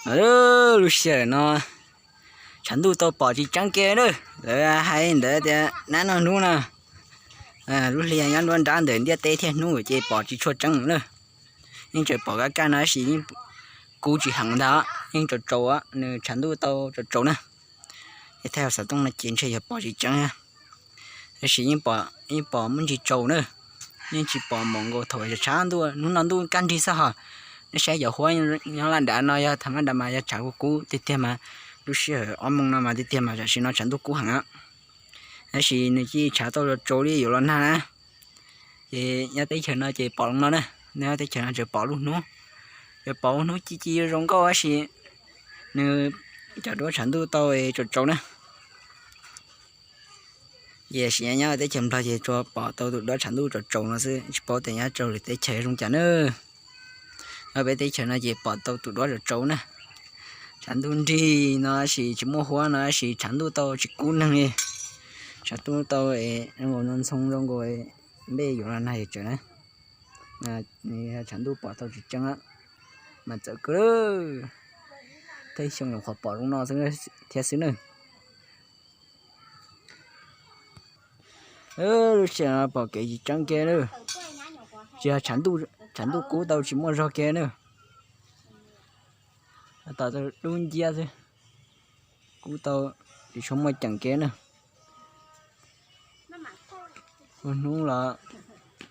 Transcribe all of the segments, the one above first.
Lub sij hawm no tshav ntuj tau pom tsis tseeb kiag na. Lawv hais ntawd tias nab noj hnub no, lub hli nyob nruab nrab ntawm ntiaj teb thiab hnub ces pom tsis tshua tseeb na. Yeej tseem pom kaj kaj no tab sis yeej kub tsis heev ntag, yeej tsaus tsaus, nws tshav ntuj tau tsaus tsaus na. Ces thaij hauv xov tooj no ces ntshe yog pom tsis tseeb, tab sis yeej pom muaj ntsis tsaus na. Yeej tsis pom npaum nkaus thaum tshav ntuj, hnub no ntuj kaj nrig xwb hos. Nej saib cov huab nyob laj nrad no yog thaum maj nrad mas yog tshav kub kub tiag tiag mas, lub sij hawm ob moos no mas tiag tiag mas tam sim no tshav ntuj kub heev. Tab sis nws cia tshav tau tsaus tsaus li yuav los nag na. Ces nyob teb chaws no ces pom zoo no na, nyob teb chaws no tseem pom lub hnub, tseem pom lub hnub ci ci zoo nkauj tab sis nws cov duab tshav ntuj tau tsaus tsaus na. Ces sim nyob teb chaws Nplog ces tsuas pom tau tus duab tshav ntuj tsaus tsaus no xwb, tsis paub tias nyob rau lwm teb chaws zoo cas na. Nyob peb teb chaws no ces pom tau tus duab tsaus tsaus na. Tshav ntuj nrig no tab sis tsis muaj huab no tab sis tshav ntuj tau tsis kub neeg li. Tshav ntuj tau zoo nkaus no ntxhoo zoo nkaus npej yuav los nag yog tseem na. Nws yog tshav ntuj pom tau tsis tseeb mas txawv kawg. Tej xyoo nyuam qhuav pom zoo no thiab xwb na. Lub sij hawm no pom kev tsis tseeb kiag na. Tsis yog tshav ntuj kub tau tsis muaj zog kiag na. Tom dub nciab xwb, kub tau tsis tshua muaj ceem kiag na. Hnub los,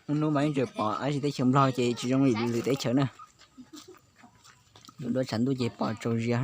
hnub mas yeej tseem pom tab sis teb chaws Nplog ces tsis zoo li lwm teb chaws na. Tus duab tshav ntuj ces pom tsaus zias.